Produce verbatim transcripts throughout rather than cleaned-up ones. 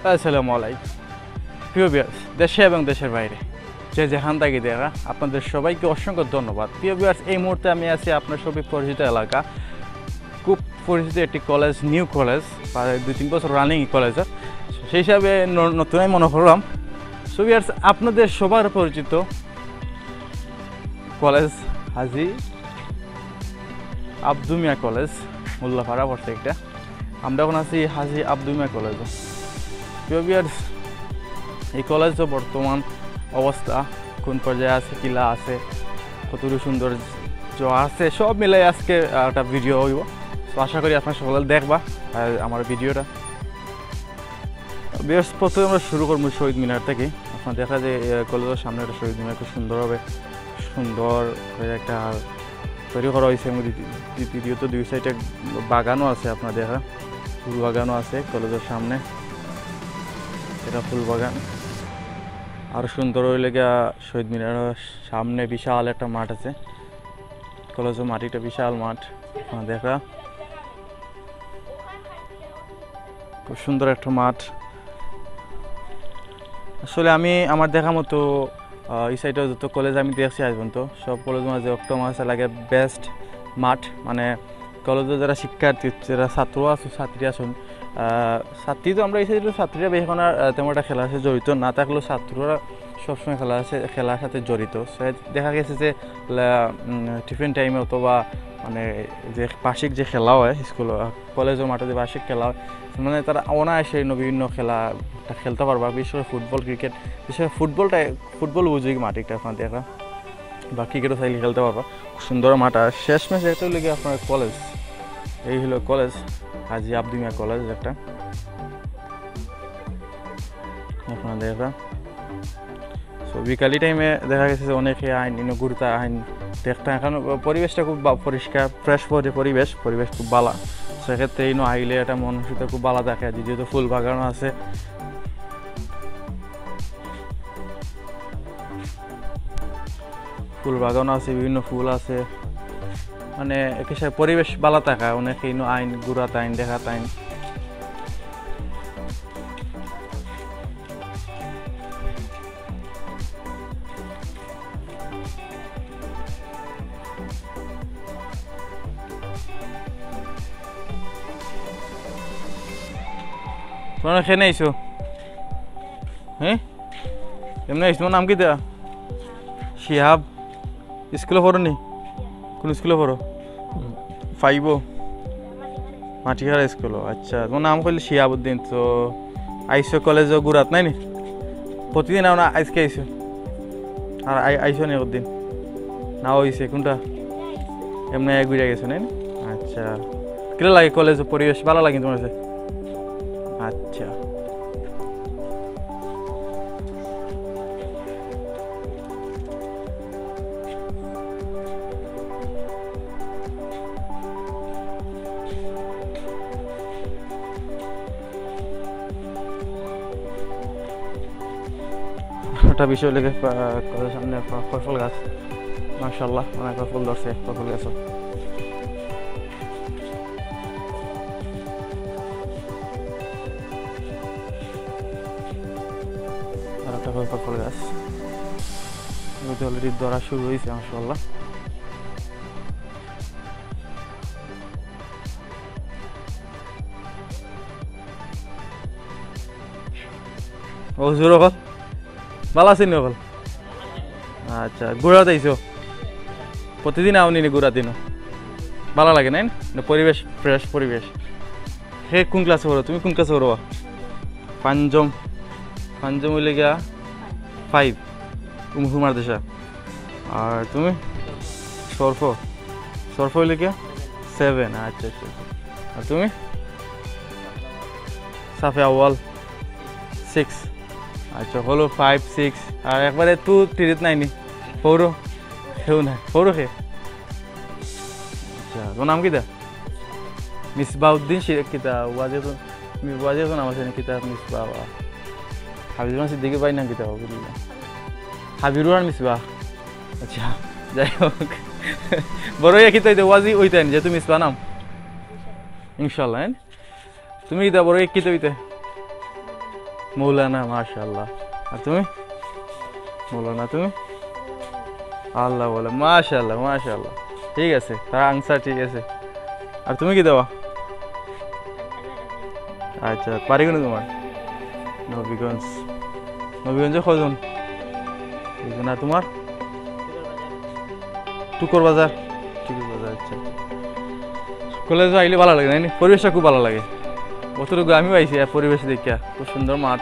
আসসালামু আলাইকুম। প্রিয় ভিউয়ার্স, দেশে এবং দেশের বাইরে যে যেখান থাকি দেখরা, আপনাদের সবাইকে অসংখ্য ধন্যবাদ। প্রিয় ভিউয়ার্স, এই মুহূর্তে আমি আছি আপনার সবই পরিচিত এলাকা, খুব পরিচিত একটি কলেজ, নিউ কলেজ, প্রায় দুই তিন বছর রানিং কলেজের, সেই হিসাবে ন- নতুনই মনে করলাম। সো ভিউয়ার্স, আপনাদের সবার পরিচিত কলেজ, হাজী আব্দু মিয়া কলেজ, মোল্লাপাড়া পড়ছে একটা। আমরা এখন আছি হাজী আব্দু মিয়া কলেজে। প্রিয় ভিউয়ার্স, এই কলেজের বর্তমান অবস্থা কোন পর্যায়ে আছে, কিলা আছে, কতটুকু সৌন্দর্য আছে, সব মিলাই আজকে, আহ, একটা ভিডিও হইব। তো আশা করি আপনারা সকলে দেখবা, আহ, আমার ভিডিওটা। ভিউয়ার্স, প্রথমে আমরা শুরু করবো শহীদ মিনার থেকে। আপনারা দেখা যায়, আহ, কলেজের সামনে একটা শহীদ মিনার খুব সুন্দরভাবে, সুন্দর করে একটা তৈরি করা হয়েছে এবং দ্বিতীয়, দ্বিতীয়ত দুই সাইডে বাগানও আছে। আপনারা দেখা, ফুল বাগানও আছে কলেজের সামনে, এটা ফুল বাগান। আর সুন্দর হইলে গিয়া শহীদ মিনারের সামনে বিশাল একটা মাঠ আছে, কলেজের মাঠ, এটা বিশাল মাঠ। আপনারা দেখা, খুব সুন্দর একটা মাঠ। আসলে আমি আমার দেখা মতো, আহ, এই সাইডে যত কলেজ আমি দেখছি আজ পর্যন্ত, সব কলেজের মাঝে অক্টোপাস লাগে বেস্ট মাঠ। মানে কলেজে যারা শিক্ষার্থী, যারা ছাত্র আছে, ছাত্রী আছেন, আহ, ছাত্রী তো আমরা এই সাইডে ছাত্রীরা বেশি এখন আর, আহ, তেমন একটা খেলার সাথে জড়িত না থাকলেও ছাত্ররা সবসময় খেলা আছে, খেলার সাথে জড়িত। সে দেখা গেছে যে লা- উম, টিফিন টাইমে অথবা মানে যে বার্ষিক যে খেলা হয় স্কুল, আহ, কলেজের মাঠে যে বার্ষিক খেলা হয়, মানে তারা অনায়াসে বিভিন্ন খেলা খেলতে পারবা, বিশেষ করে ফুটবল, ক্রিকেট। বিশেষ করে ফুটবলটা, ফুটবল বুঝি মাঠ একটা আপনার দেখা, বা ক্রিকেটও চাইলে খেলতে পারবা। খুব সুন্দর মাঠ। আর শেষ ম্যাচ একটা হইলো কি আপনার কলেজ, এই হলো কলেজ, হাজী আব্দু মিয়া কলেজ একটা, আপনারা দেখা। তো বিকালি টাইমে দেখা গেছে যে অনেকে আইন, ইনো ঘুরতে আইন দেখতে, এখন পরিবেশটা খুব বা-, পরিষ্কার, ফ্রেশ পরিবেশ, পরিবেশ খুব ভালো। সেক্ষেত্রে ইনো আইলে এটা মন সুতা খুব ভালো থাকে। আর যেহেতু ফুল বাগানও আছে, ফুল বাগানও আছে, বিভিন্ন ফুল আছে, মানে একে সে পরিবেশ ভালো থাকে। অনেকে ইনো আইন ঘুরাতে আইন, দেখাতে আইন। তোমরা কেনে আইছো? হ্যাঁ, এমনি আইছো। তোমার নাম কিতা? শিহাব। স্কুলে পড়ো নি? কোন স্কুলে পড়ো? ফাইভও? মাটিখারা স্কুল। আচ্ছা, তোমার নাম কইলে শিহাবুদ্দিন। তো আইসো কলেজও ঘুরাত, নাই নি? প্রতিদিন আও না, আজকে আইসো? আর আই- আইসো নি একদিন? না হইছে কোনটা? এমনি ঘুরে গেছো, নাই নি? আচ্ছা, কিলা লাগে কলেজ পরিবেশ? ভালো লাগে তোমার কাছে? আচ্ছা। একটা বিষয় লেগে, আহ, কলেজের সামনে ফ-, ফল গাছ, মাশাআল্লাহ, অনেক ফল ধরছে ফল গাছও। আর একটা ফল গাছ, অলরেডি ধরা শুরু হয়েছে, মাশাআল্লাহ। ও, জোর অকল। ভালা আছইন নি অকল? আচ্ছা, ঘুরাত আইছো? প্রতিদিন আও নি ঘুরাত ইনো? ভালা লাগে না? না, পরিবেশ, ফ্রেশ পরিবেশ। হে কোন ক্লাসে পড়ো? তুমি কোন ক্লাসে পড়ো? পাঞ্জম। পাঞ্জম হইলে গিয়া ফাইভ। কুমফু মাদ্রাসা। আর তুমি? সরফ। সরফ হইলে কি? সেভেন। আচ্ছা, আচ্ছা, আচ্ছা। আর তুমি? সাফে আউয়াল, সিক্স। আচ্ছা, হলো ফাইভ, সিক্স। আর একবারে টু থ্রিত নাই নি? ফোরও? কেউ নাই। ফোরও কে? আচ্ছা, তোমার নাম কিতা? মিসবাউদ্দিন শি-, কিতা, ওয়াজে তো, মি-, ওয়াজে তো নাম আছে নি, কিতা মিসবা, ওয়া। হাবিবুর রহমান সিদ্দিকীর ভাইর নাম কিতা, হাবিবুল্লাহ? হাবিবুর রহমান মিসবা। আচ্ছা, যাই হোক। বড় হইয়া কিতা হইতে, ওয়াজি হইতে আইন, যেহেতু মিসবা নাম। ইনশাআল্লাহ, হ্যাঁ? তুমি কিতা বড় হইয়া কিতা হইতে? মৌলানা, মাশাআল্লাহ। আর তুমি? মৌলানা, তুমি? আল্লাহ বলে, মাশাআল্লাহ, মাশাআল্লাহ। ঠিক আছে, তার আনসার ঠিক আছে। আর তুমি কি দেওয়া? আচ্ছা, বাড়ি কোন তোমার? নবীগঞ্জ। নবীগঞ্জে কজন? দুইজন। আর তোমার? টুকর বাজার। টুকর বাজার, আচ্ছা। কলেজে আইলে ভালা লাগে, নাইনি? পরিবেশটা খুব ভালা লাগে। অতটুকু আমিও আইছি, আর পরিবেশ দেখিয়া। খুব সুন্দর মাঠ।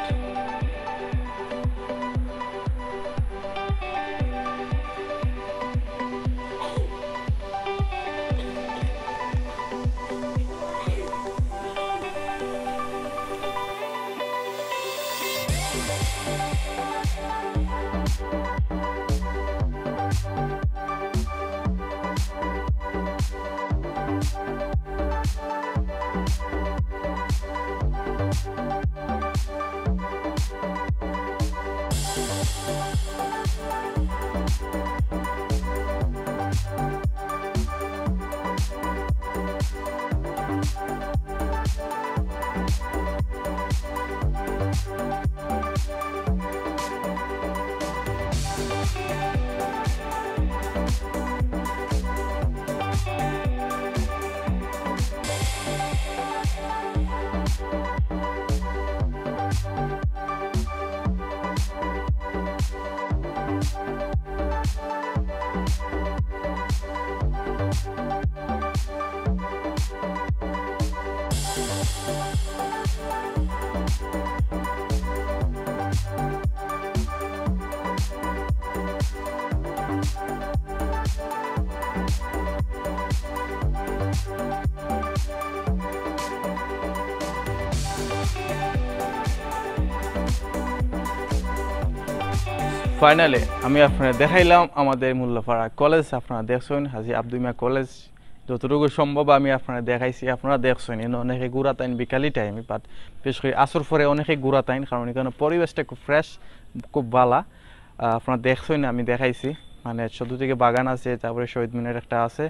ফাইনালি আমি আপনারে দেখাইলাম আমাদের মোল্লাপাড়া কলেজ। আপনারা দেখছইন হাজী আব্দুল মিয়া কলেজ, যতটুকু সম্ভব আমি আপনারে দেখাইছি। আপনারা দেখছইন, ইনো অনেকে ঘুরাত আইন বিকালি টাইমে, বাট বিশেষ করি আসর পরে অনেকে ঘুরাত আইন, কারণ ইখানো পরিবেশটা খুব ফ্রেশ, খুব ভালা। আহ, আপনারা দেখছইন, আমি দেখাইছি, মানে চতুর্দিকে বাগান আছে, তারপরে শহীদ মিনার একটা আছে,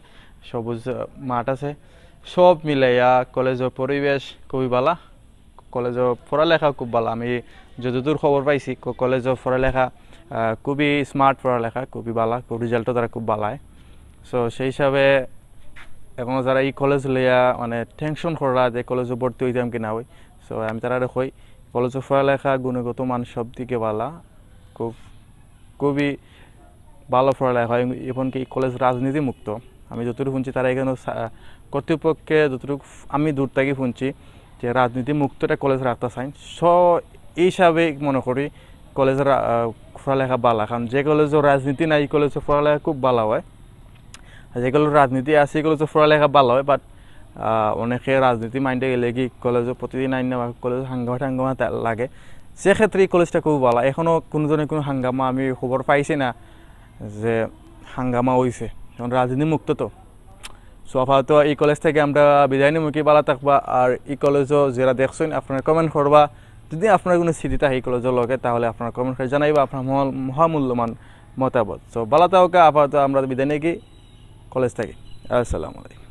সবুজ, আহ, মাঠ আছে। সব মিলাইয়া কলেজর পরিবেশ খুবই ভালা, কলেজর পড়ালেখা খুব ভালা। আমি যতদূর খবর পাইছি, ক-, কলেজর পড়ালেখা, আহ, খুবই স্মার্ট পড়ালেখা, খুবই ভালা, খুব রেজাল্টও তারা খুব ভালা অয়। সো সেই হিসাবে এখনো যারা ই কলেজ লইয়া মানে টেনশন কররা যে কলেজো ভর্তি অইতাম কি না অই, সো আমি তারারে কই, কলেজর পড়ালেখা গুণগত মান সব দিকে ভালা, খুব, খুবই ভালা পড়ালেখা অয়, এবং কি কলেজ রাজনীতি মুক্ত। আমি যতটুকু হুনছি তারা ইখানো সা-, কর্তৃপক্ষে যতটুকু ফ-, আমি দূর থাকি হুনছি যে রাজনীতি মুক্ত একটা কলেজ রাখতা চাইন। সো এই হিসাবে মনে করি কলেজর রা-, আহ, পড়ালেখা ভালা, কারণ যে কলেজো রাজনীতি নাই, ই কলেজো পড়ালেখা খুব ভালা অয়। আর যে কলেজো রাজনীতি আছে, ই কলেজো পড়ালেখা ভালা অয়, বাট, আহ, অনেকে রাজনীতি মাইন্ডে গেলে কি কলেজো প্রতিদিন আইন না, কলেজো হাঙ্গামা টাঙ্গামা তা-, লাগে। সেক্ষেত্রে ই কলেজটা খুব ভালা। এখনো কোনো জনে কোনো হাঙ্গামা আমি খবর পাইছি না যে হাঙ্গামা অইছে, কারণ রাজনীতি মুক্ত তো। সো আপাতত ই কলেজ থাকি আমরা বিদায় নিমু, কি ভালা থাকবা। আর ই কলেজো যেরা দেখছইন আপনারা কমেন্ট করবা, যদি আপনার কোনো স্মৃতি থাকে ই কলেজর লগে, তাহলে আপনারা কমেন্ট করে জানাইবা আপনার মহা-, মহামূল্যবান মতামত। সো ভালা থাকউক্কা, আপাতত আমরা বিদায় নিমু কি কলেজ থাকি। আসসালামু আলাইকুম।